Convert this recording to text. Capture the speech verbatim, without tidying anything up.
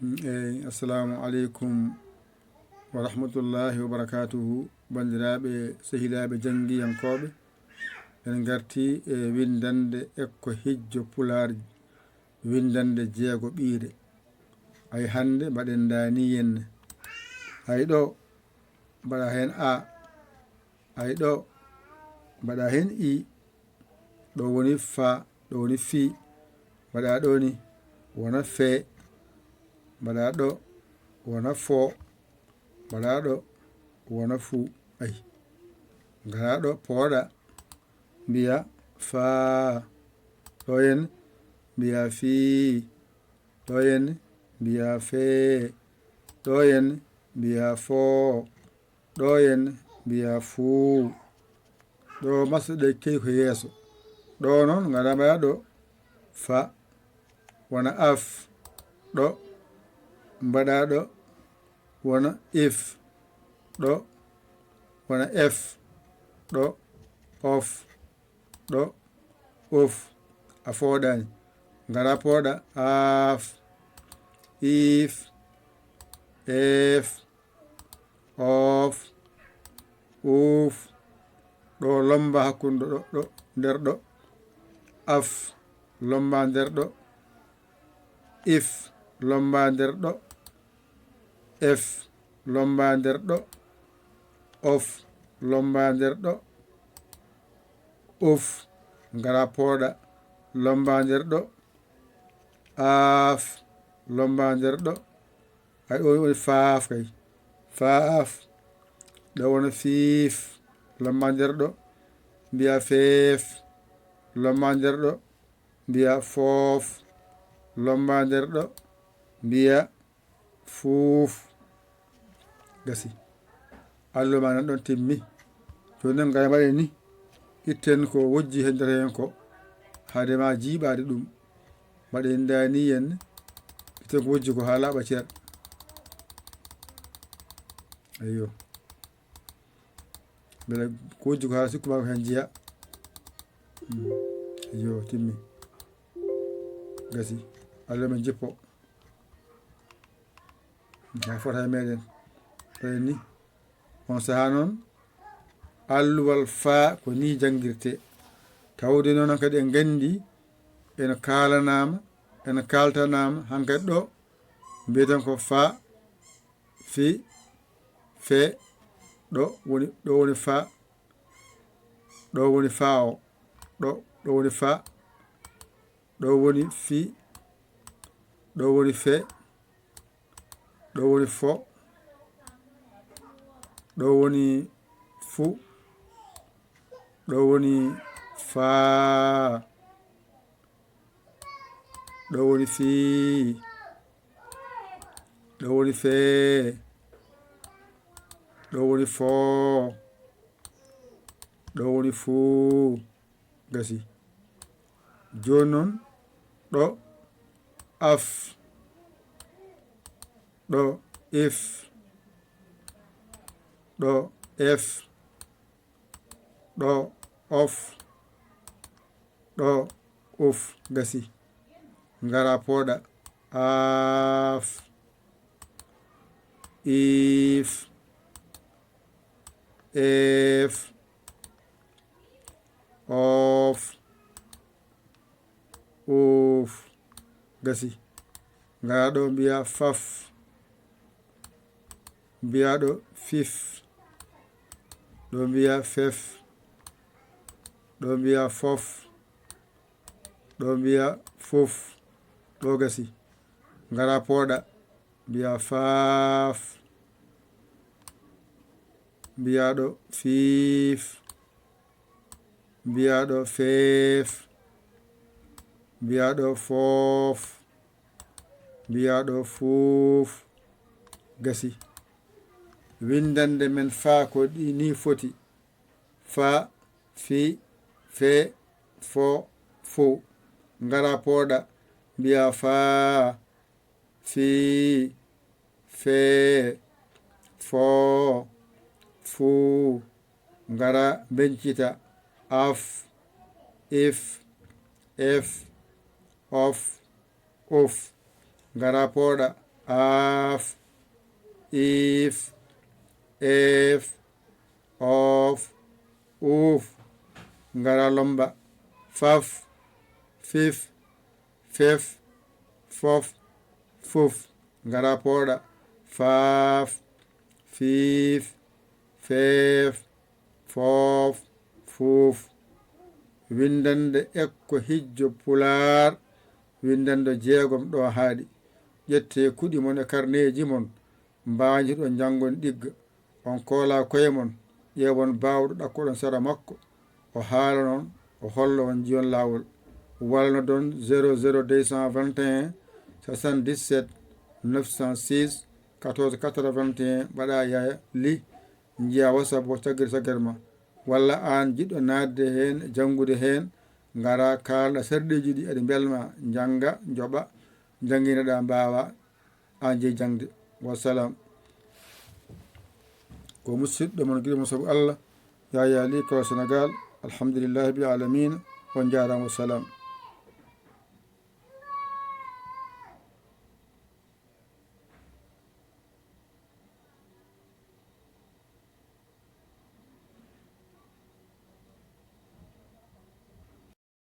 Eyi, assalamu aleykum wa rahmatullahi wa barakatuhu. Banndiraaɓe, sehilaaɓe janngiyankooɓe, en ngarti e winndannde ekko hijjo Pulaar, winndannde jeego ɓiire. Ay hannde mbaɗen ndaani yenne. Ay ɗo, mbaɗa heen a. Ay ɗo, mbaɗa heen i. Ɗo woni fa, ɗo woni fi. Mbaɗa ɗo ni, wona fe. Mbaɗa ɗo, wona fo. Mbaɗa ɗo, wona fu. Ay. Ngara ɗo, pooɗa. Mbiya faa. Ɗo en mbiya fii. Ɗo en mbiya fee. Ɗo en mbiya foo. Ɗo en mbiya fuu. Ɗo masɗe key ko yeeso. Ɗo noon, ngara mbaɗa ɗo fa. Wona af. Ɗo. Mbaɗa ɗo. Wona if. Ɗo. Wona ef. Ɗo. Of. Ɗo. Of. A fooɗaani. Ngara pooɗa. Aaf. Iif. Eef. Of. Uuf. Ɗo lomba hakkunde ɗo, ɗo, nder ɗo. Af. Lomba nder ɗo. If. Lomba nder ɗo. Ef. Lomba nder ɗo. Of. Lomba nder ɗo. Uf. Ngara pooɗa. Lomba nder ɗo. Aaf. Lomba nder ɗo. Ay, ɗo woni faaf kay. Faaf. Ɗo wona fiif. Lomba nder ɗo. Mbiya feef. Lomba nder ɗo. Mbiya foof. Lomba nder ɗo. Mbiya fuuf. Gasi. Allo ma nan ɗon timmi. Jooni noon, ngara mbaɗen ni. Itten ko wojji he nder heen ko. Haade ma jiiɓaade ɗum. Mbaɗen ndaani en. Itten ko wojji ko haa laaɓa cer. Ayyo. Mbele ko wojji ko haa sikku ma ko heen jeya. Mm. Ayyo, timmi. Gasi. Allo men jippo. Haa fota e meɗen. Ɓay ni. On sahaa noon, alluwal faa ko nii janngirtee. Tawde noon hankadi en nganndi, en kaalanaama, en kaaltanaama hankadi ɗo, mbiyeten ko faa, fi, fe, ɗo woni, ɗo woni faa, ɗo woni faa o, ɗo, ɗo woni faa, ɗo woni fi, ɗo woni fe, ɗo woni fo, ɗo woni fu, ɗo woni faa, ɗo woni fii, ɗo woni fee, ɗo woni foo, ɗo woni fuu. Gasi. Jooni noon, ɗo af, ɗo if, ɗo ef, ɗo of, ɗo uf. Gasi. Ngara pooɗa. Aaf. Iif. Eef. Oof. Uuf. Gasi. Ngara ɗo mbiya faf. Mbiya ɗo fif. Ɗo mbiya fef. Ɗo mbiya fof. Ɗo mbiya fuf. Ɗo gasi. Ngara pooɗa. Mbiya faaf. Mbiya ɗo fiif. Mbiya ɗo feef. Mbiya ɗo foof. Mbiya ɗo fuuf. Gasi. Winndannde men faa ko ɗi nii foti. Fa, fi, fe, fo, fu. Ngara pooɗa, mbiya faa, fi, fe, fo, fu. Ngara mbeñcita, af, if, ef, of, uf. Ngara pooɗa, Aaf, iif, eef, oof, uuf. Ngara lomba. Faf, fif, fef, fof, fuf. Ngara pooɗa. Faaf, fiif, feef, foof, fuuf. Winndannde ekko hijjo pulaar, winndannde jeegom ɗo haaɗi. Ƴettee kuɗi mon e karneeji mon, mbaanjoɗon njanngon ɗigga. On koola koye mon, ƴeewon baawɗo ɗakkoɗon sera makko. O haalanon, o holla on njiyon laawol. Walnodon zéro zéro deux cent vingt et un soixante-dix-sept neuf cent six quatorze quatre-vingt-un, mbaɗa yaya li, njiya WhatsApp o caggal caggal ma. Walla aan jiɗɗo naatde heen, janngude heen, ngara kaalɗa sarɗiiji ɗi aɗi mbelma, njannga, njoɓa, njannginaɗa, mbaawa, aan jeyi jaŋde. Wassalam. Ko musidɗo mon giɗo mon sabu Allah, Yaya Ly, Kolo Sénégal. Alhamdulillahi rabbil alamina. On njaaraama, wassalam.